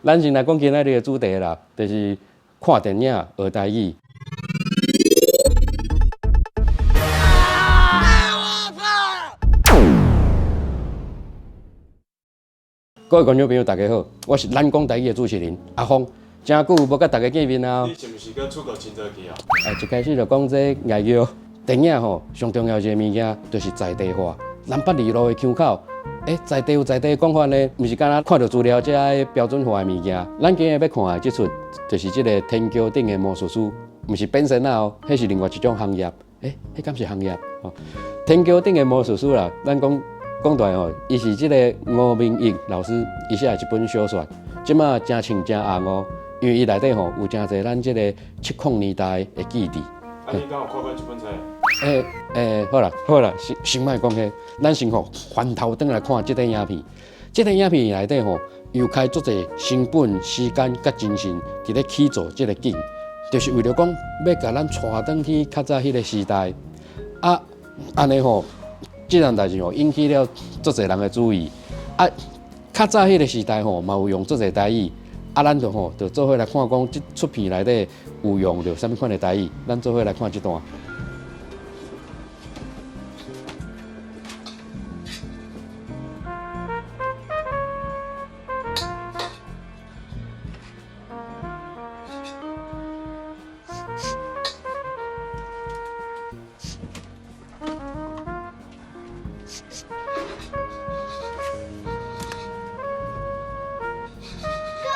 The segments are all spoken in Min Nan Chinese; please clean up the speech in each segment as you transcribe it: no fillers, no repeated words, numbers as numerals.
咱先來講今仔日的主題啦，就是看電影學台語。各位觀眾朋友，大家好，我是咱講台語的主持人阿峰，誠久無佮大家見面啊。你是毋是閣出國真濟去啊？哎，一開始就講這個藝術電影吼，上重要一個物件就是在地化。南北二路的腔口，在地有在地的講法呢，毋是干焦看著資料遮的標準化的物件。咱今日欲看的這齣，就是這个天橋頂的魔術師，毋是變身仔哦，彼是另外一種行業。彼敢是行業？哦，天橋頂的魔術師啦，咱講講大吼，伊是這个吳明益老師，伊寫的一本小說，這馬誠穿誠紅哦，因為伊內底吼有誠濟咱這个70年代的記憶。啊，你敢有看過這本冊？好啦，好啦，先先莫講彼，咱先吼翻頭轉來看這個影片。這個影片內底吼，又開足濟成本、時間佮精神，佇咧起做這个景，就是為著講欲共咱帶轉去較早彼个時代。啊，按呢吼，這件代誌吼引起了足濟人的注意。啊，較早彼个時代吼嘛有用足濟台語。啊，咱就吼就做伙來看講，這齣片內底有用著啥物款的台語，咱做伙來看這段。哥，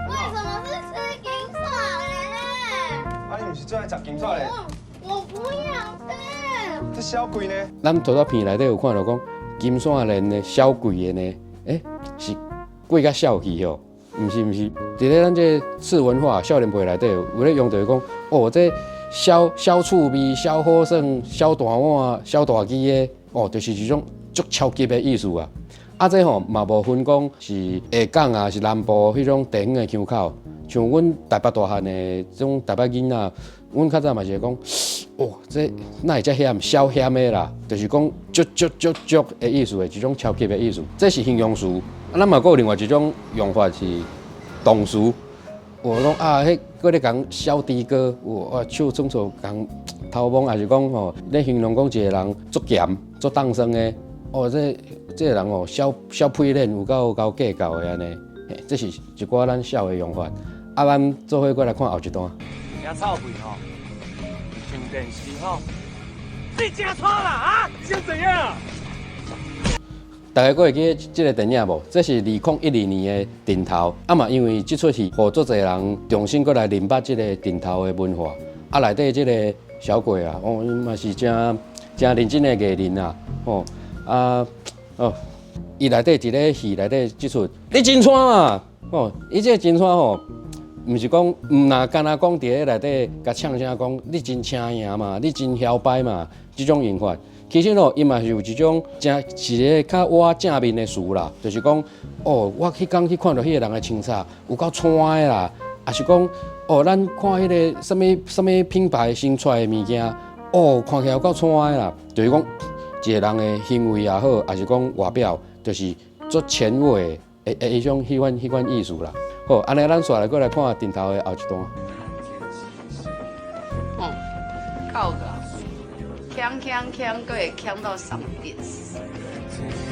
為什麼是吃金沙蓮？啊，你毋是最愛食金沙蓮？我不要吃。這痟貴呢？咱頭拄片內底有看著講金線蓮呢，痟貴的呢？是貴甲痟去吼？毋是毋是，佇咧咱這個次文化少年輩內底有咧用著講，哦，這痟痟趣味、痟好耍、痟大碗、痟大支的，哦，就是一種足超級的意思啊。啊，這吼嘛無分講是下港啊，是南部彼種地方的腔口，像阮台北大漢的這種台北囡仔，阮較早嘛是會講，哦，這哪會遮險，痟險的啦，就是講足足足足的意思的一種超級的意思。這是形容詞，啊，咱嘛閣有另外一種用法是動詞。有講啊，彼閣咧共痟豬哥，有啊手創作共頭毛，抑是講吼，咧形容講一个人足鹹、足凍酸的，哦，這個人哦，痟痟屁臉，有夠𠢕計較的按呢，這是一寡咱痟的用法。啊，咱做伙閣來看後一段。遐臭屁吼，像電視吼，你真錯啦啊！你想怎樣？大家閣會記得這个電影無？這是2012年的陣頭，啊嘛，因為這齣戲，予足濟人重新閣來認捌這个陣頭的文化。啊，內底這个小鬼啊，哦，嘛是誠誠認真的藝人啊，吼啊哦，伊內底佇咧戲內底這齣，你真蔡嘛，吼，伊這个真蔡吼，毋是講，毋若干焦講佇咧內底共嗆聲講，你真車贏嘛，你真囂掰嘛，這種用法。其實哦，伊嘛是有一種誠是咧較倚正面的詞啦，就是講，哦，我彼工去看著彼个人的穿衫有夠蔡的啦，抑是講，哦，咱看彼个啥物啥物品牌新出來的物件，哦，看起來有夠蔡的啦，就是講一個人的行為也好，抑是講外表，就是足前衛的的彼種彼款彼款意思啦。好，按呢咱煞來閣來看陣頭的後一段。哦，夠噶。鏘鏘鏘，閣會鏘到上電視。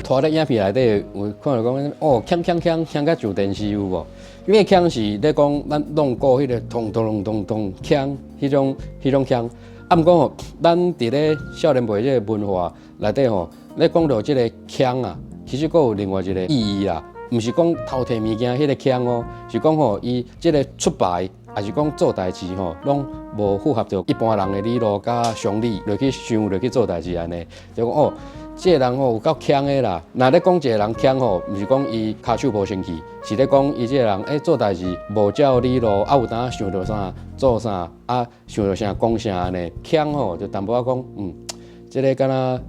拖咧影片內底有看著講，哦，鏘鏘鏘，鏘甲上電視有無？因為鏘是咧講咱弄鼓彼个咚咚咚咚鏘，彼種彼種鏘。啊，毋過吼，咱佇咧少年輩這个文化內底吼，咧講著這个鏘啊，其實閣有另外一个意義啦。毋是講偷摕物件彼个鏘哦，是講吼伊這个出牌，抑是講做代誌吼，攏無符合著一般人的理路佮常理，落去想落去做代誌按呢，就講哦，這个人吼有夠鏘的啦。若咧講一个人鏘吼，毋是講伊跤手無清氣，是咧講伊這个人做代誌無照理路，啊有當想著啥做啥，啊想著啥講啥按呢。鏘吼就淡薄仔講，這个敢若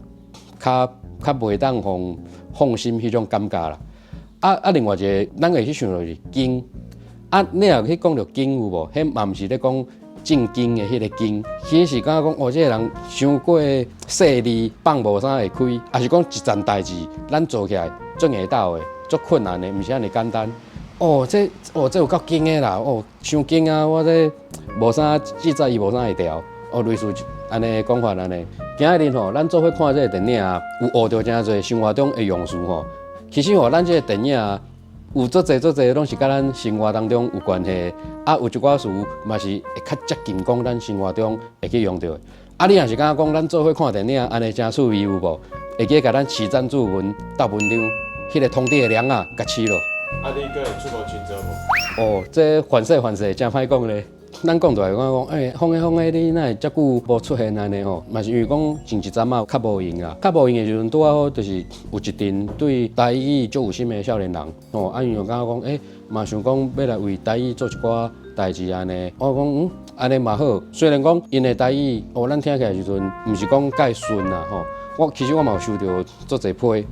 較較袂當予放心彼種感覺啦。啊啊，另外一个咱會去想著是經，啊，你若去講著經有無？彼嘛毋是咧講正經的彼个經，其實是感覺講哦，這个人傷過細膩，放無啥會開，抑是講一件代誌，咱做起來足硬斗的，足困難的，毋是按呢簡單。哦，這哦這有夠緊的啦，哦，傷緊啊！我這無啥記載伊無啥會調，哦，類似按呢講法按呢。今仔日吼，咱做伙看這个電影啊，有學著誠濟生活中的用詞吼。其實吼，咱這个電影啊，有足濟足濟攏是佮咱生活當中有關係，啊，有一寡詞嘛是會較接近講咱生活中會去用著的。啊，你若是感覺講咱做伙看電影按呢誠趣味有無？會記共咱飼贊助文鬥文章，彼个通知的鈴仔共飼落。啊，你閣會出國深造無？哦，這凡事凡事誠歹講咧。咱講出來講講，欸，風的風的，你哪會遮久無出現按呢吼？嘛是因為講前一陣仔較無閒啊，較無閒的時陣，拄仔好就是有一陣對台語足有心的少年人，吼，啊，𪜶就感覺講，欸，嘛想講欲來為台語做一寡代誌按呢。我講，嗯，按呢嘛好。雖然講𪜶的台語，哦，咱聽起來時陣，毋是講蓋順啦，吼。我其實我嘛有收著足濟批。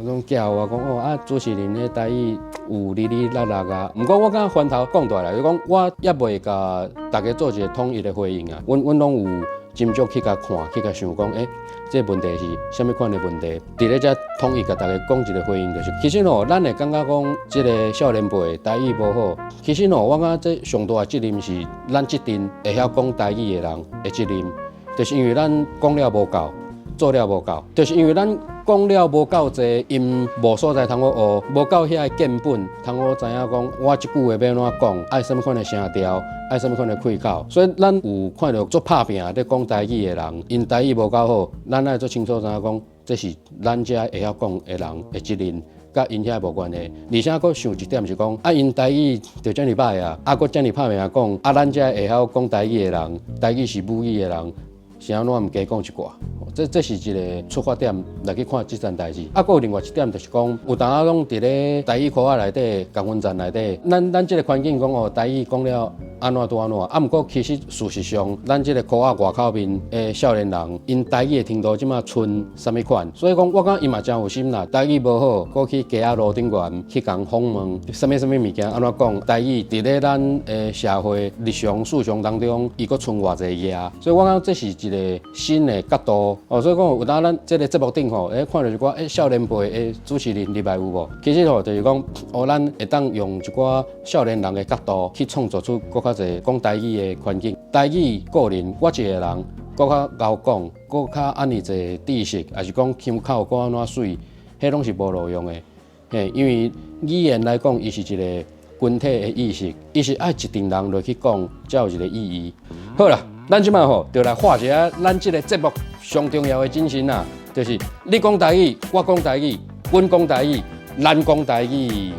攏叫我講哦啊，主持人的台語有哩哩啦啦啊。毋過我感覺翻頭講大來，就講我猶未共大家做一個統一的回應啊。阮攏有斟酌去共看，去共想講，欸，這個問題是啥物款的問題？佇咧遮統一共大家講一個回應，就是其實吼，咱會感覺講這個少年輩台語無好，其實吼，我感覺這上大的責任是咱這陣會曉講台語的人的責任，就是因為咱講了無夠。做了無夠，就是因為咱講了無夠濟，𪜶無所在通好學，無夠遐个見本，通好知影講我這句話欲按怎講，愛啥物款的聲調，愛啥物款的氣口，所以咱有看著足拍拚咧講台語的人，𪜶台語無夠好，咱愛足清楚知影講，這是咱遮會曉講的人的責任。佮𪜶遐無關係，而且閣想一點是講，啊，𪜶台語就遮爾歹啊，啊，閣遮爾拍拚講，啊，咱遮會曉講台語的人，台語是母語的人，是按怎毋加講一寡？這是一個出發點來去看這件代誌。啊，閣有另外一點就是講，有當仔攏佇咧台語科仔內底、共溫站內底，咱這個環境講哦，台語講了按怎拄按怎，啊，毋過其實事實上，咱這個科仔外口面的少年人，𪜶台語的程度這馬賰啥物款？所以講，我感覺伊嘛誠有心啦。台語無好，閣去街仔路頂懸去共訪問，啥物啥物物件按怎講？台語佇咧咱的社會日常事常當中，伊閣賰偌濟額？所以我感覺這是一個新的角度。哦，所以講有當咱這個節目頂吼，欸，看著一寡欸少年輩的主持人入來有無？其實吼就是講，哦，咱會當用一寡少年人的角度去創造出閣較濟講台語的環境。台語個人，我一個人閣較𠢕講，閣較按呢濟知識，抑是講腔口閣按怎媠，彼攏是無路用的。嘿，因為語言來講，伊是一個群體的意識，伊是愛一陣人落去講，才有一個意義。好啦，咱這馬吼就來畫一下咱這個節目上重要的精神啦，就是你講台語，我講台語，阮講台語，咱講台語。